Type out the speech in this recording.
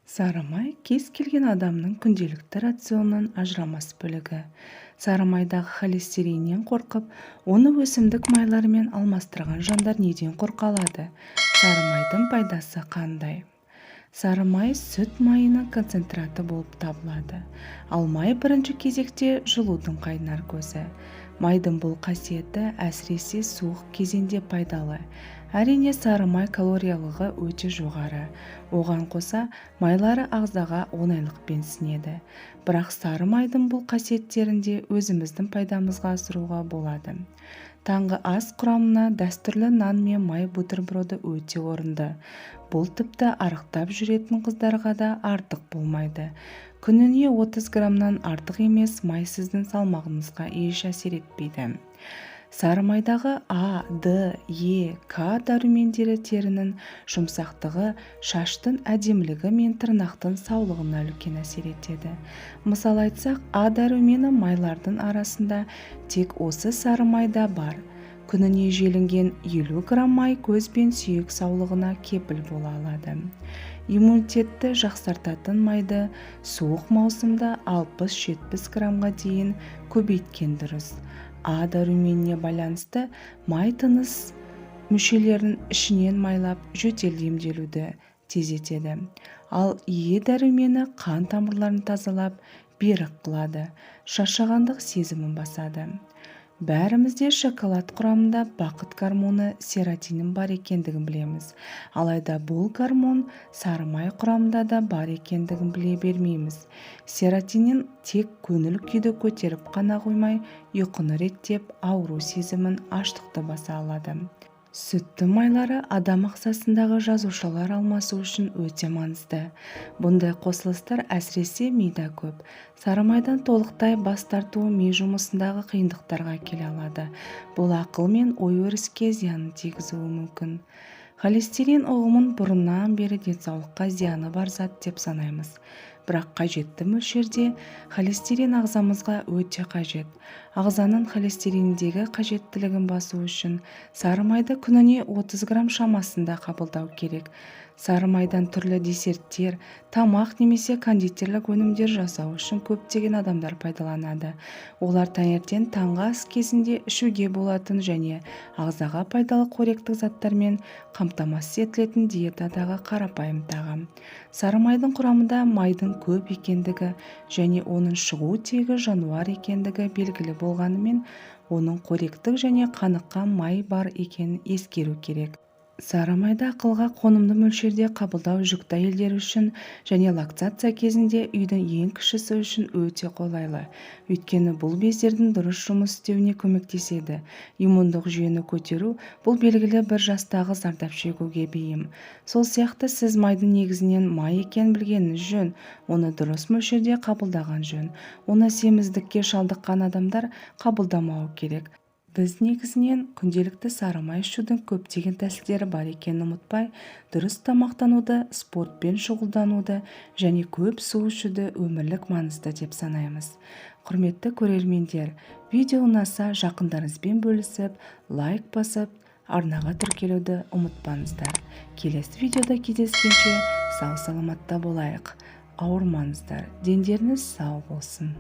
Сары май кез келген адамның күнделікті рационының ажырамас бөлігі. Сары майдағы холестериннен қорқып, оны өсімдік майларымен алмастырған жандар неден қорқа алады? Сары майдың пайдасы қандай? Сары май сүт майының концентраты болып табылады. Ал май бірінші кезекте жылудың қайнар көзі. Майдың бұл қасиеті әсіресе суық кезеңде пайдалы. Әрине, сары май калориялығы өте жоғары. Оған қоса, майлары ағзаға оңайлықпен сіңеді. Бірақ сары майдың бұл қасиеттерін де өзіміздің пайдамызға асыруға болады. Таңғы ас құрамына дәстүрлі нан мен май бутерброды өте орынды. Бұл тіпті арықтап жүретін қыздарға да артық болмайды. Күніне 30 граммнан артық емес май сіздің салмағыңызға еш әсер етпейді. Сары майдағы А, Д, Е, К дәрумендері терінің жұмсақтығы, шаштың әдемілігі мен тырнақтың саулығына үлкен әсер етеді. Мысал айтсақ, А дәрумені майлардың арасында тек осы сары майда бар. Күніне желінген 50 грамм май көз бен сүйек саулығына кепіл бола алады. Иммунитетті жақсартатын майды суық маусымда 60-70 граммға дейін көбейткен дұрыс. А дәруменіне байланысты май тыныс мүшелерін ішінен майлап, жөтелді емделуді тездетеді. Ал Е дәрумені қан тамырларын тазалап, берік қылады, шаршағандық сезімін басады. Бәріміз де шоколад құрамында бақыт гормоны серотонин бар екендігін білеміз. Алайда бұл гормон сары май құрамында да бар екендігін біле бермейміз. Серотонин тек көңіл күйді көтеріп қана қоймай, ұйқыны реттеп, ауру сезімін, аштықты баса алады. Сүтті майлары адам ағзасындағы жасушалар алмасу үшін өте маңызды. Бұндай қосылыстар әсіресе мида көп. Сары майдан толықтай бас тарту ми жұмысындағы қиындықтарға әкеле алады. Бұл ақыл мен ой-өріске зиянын тигізуі мүмкін. Холестерин ұғымын бұрыннан бері денсаулыққа зияны бар зат деп санаймыз. Бірақ қажетті мөлшерде холестерин ағзамызға өте қажет. Ағзаның холестериндегі қажеттілігін басу үшін сары майды күніне 30 грамм шамасында қабылдау керек. Сары майдан түрлі десерттер, тамақ немесе кондитерлік өнімдер жасау үшін көптеген адамдар пайдаланады. Олар таңертең таңғы ас кезінде ішуге болатын және ағзаға пайдалы қоректік заттармен қамтамасыз етілетін диетадағы қарапайым тағам. Сары майдың құрамында майдың көп екендігі және оның шығу тегі жануар екендігі белгілі болғанымен, оның қоректік және қаныққан май бар екенін ескеру керек. Сары майды ақылға қонымды мөлшерде қабылдау жүкті әйелдер үшін және лактация кезінде үйдің ең кішісі үшін өте қолайлы. Өйткені бұл бездердің дұрыс жұмыс істеуіне көмектеседі. Иммундық жүйені көтеру бұл белгілі бір жастағы зардап шегуге бейім. Сол сияқты сіз майдың негізінен май екенін білгеніңіз жөн, оны дұрыс мөлшерде қабылдаған жөн. Оны семіздікке шалдыққан адамдар қабылдамауы керек. Біз негізінен күнделікті сары май ішудің көптеген тәсілдері бар екенін ұмытпай, дұрыс тамақтануды, спортпен шұғылдануды және көп су ішуді өмірлік маңызды деп санаймыз. Құрметті көрермендер, видео ұнаса, жақындарыңызбен бөлісіп, лайк басып, арнаға тіркелуді ұмытпаңыздар. Келесі видеода кездескенше сау саламатта болайық. Ауырмаңыздар, дендеріңіз сау болсын.